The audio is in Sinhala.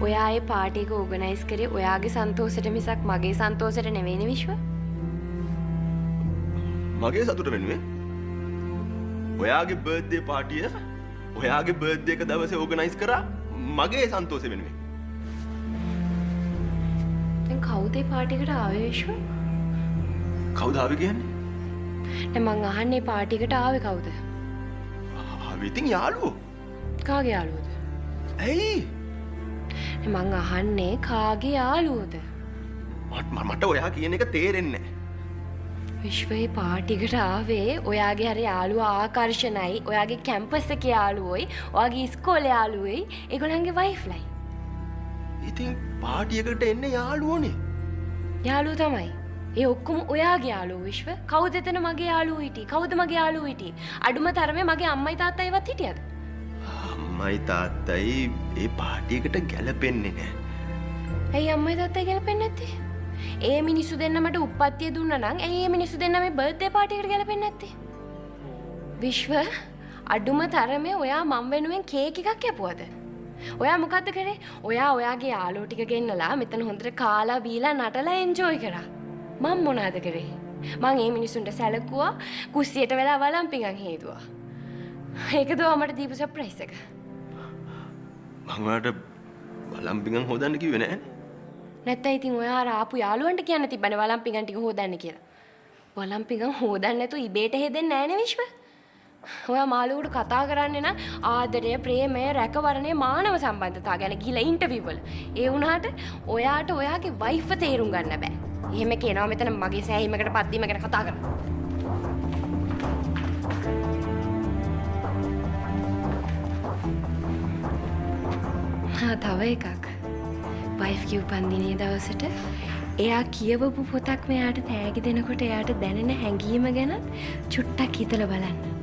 ඔයා ඒ පාටි එක ඕගනයිස් කරේ ඔයාගේ සන්තෝෂෙට මිසක් මගේ සන්තෝෂෙට නෙවෙයිනේ විශ්ව. මගේ සතුට වෙනුවෙන් ඔයාගේ බර්ත්ඩේ පාටි එක ඔයාගේ බර්ත්ඩේ එක දවසේ ඕගනයිස් කරා මගේ සන්තෝෂෙ වෙනුවෙන්. දැන් කවුද ඒ පාටි එකට ආවේ විශ්ව? කවුද ආවේ කියන්නේ? නෑ මං අහන්නේ පාටි එකට ආවේ කවුද? ආවේ ඉතින් යාළුවෝ. කාගේ යාළුවෝද? ඇයි? මං අහන්නේ කාගේ යාළුවෝද? මට ඔයා කියන එක තේරෙන්නේ නෑ. විශ්වයේ පාටි එකට ආවේ ඔයාගේ හරි යාළුවා ආකර්ෂණයි, ඔයාගේ කැම්පස් එකේ යාළුවෝයි, ඔයාගේ ඉස්කෝලේ යාළුවෝයි, ඒගොල්ලන්ගේ වයිෆ්ලයි. ඉතින් පාටි එකට එන්නේ යාළුවෝනේ. යාළුවෝ තමයි. ඒ ඔක්කොම ඔයාගේ යාළුවෝ විශ්ව. කවුද එතන මගේ යාළුවෝ හිටියේ? කවුද මගේ යාළුවෝ හිටියේ? අඩුම තරමේ මගේ අම්මයි තාත්තයිවත් හිටියද? අම්මයි තාත්තයි ඒ පාටි එකට ගැලපෙන්නේ නෑ. ඇයි අම්මයි තාත්තයි ගැලපෙන්නේ නැත්තේ? ඒ මිනිස්සු දෙන්න මට උප්පත්තිය දුන්නා නම් ඇයි ඒ මිනිස්සු දෙන්න මේ බර්ත්ඩේ පාටි එකට ගැලපෙන්නේ නැත්තේ? විශ්ව අඩුම තරමේ ඔයා මං වෙනුවෙන් කේක් එකක් කැපුවද? ඔයා මොකද්ද කරේ? ඔයා ඔයාගේ යාළුවෝ ටික ගෙන්නලා මෙතන හොඳට කාලා බීලා නටලා එන්ජොයි කරා. මං මොනාද කරේ? මං ඒ මිනිස්සුන්ට සැලකුවා, කුස්සියට වෙලා වළම් පිඟන් හේදුවා. ඒකද ඔයා මට දීපු සර්ප්‍රයිස් එක. මං ඔයාට වළම් පිඟන් හොදන්න කිව්වේ නෑනේ. නැත්තම් ඉතින් ඔයා අර ආපු යාළුවන්ට කියන්න තිබ්බනේ වළම් පිඟන් ටික හොදන්න කියලා. වළම් පිඟන් හොදන්න නැතුව ඉබේට හේදෙන්නේ නෑනේ විශ්ව. ඔයා මාළුවට කතා කරන්නේ නම් ආදරය, ප්‍රේමය, රැකවරණය, මානව සම්බන්ධතා ගැන ගිහලා ඉන්ටර්විව් වල. ඒ වුණාට ඔයාට ඔයාගේ වයිෆ්ව තේරුම් ගන්න බෑ. එහෙම කියනවා මෙතන මගේ සෑහීමකට පත්වීම ගැන කතා කරනවා. හා තව එකක්. වයිෆ්ගේ උපන්දිනයේ දවසට එයා කියවපු පොතක් මෙයාට තෑගි දෙනකොට එයාට දැනෙන හැඟීම ගැනත් චුට්ටක් හිතලා බලන්න.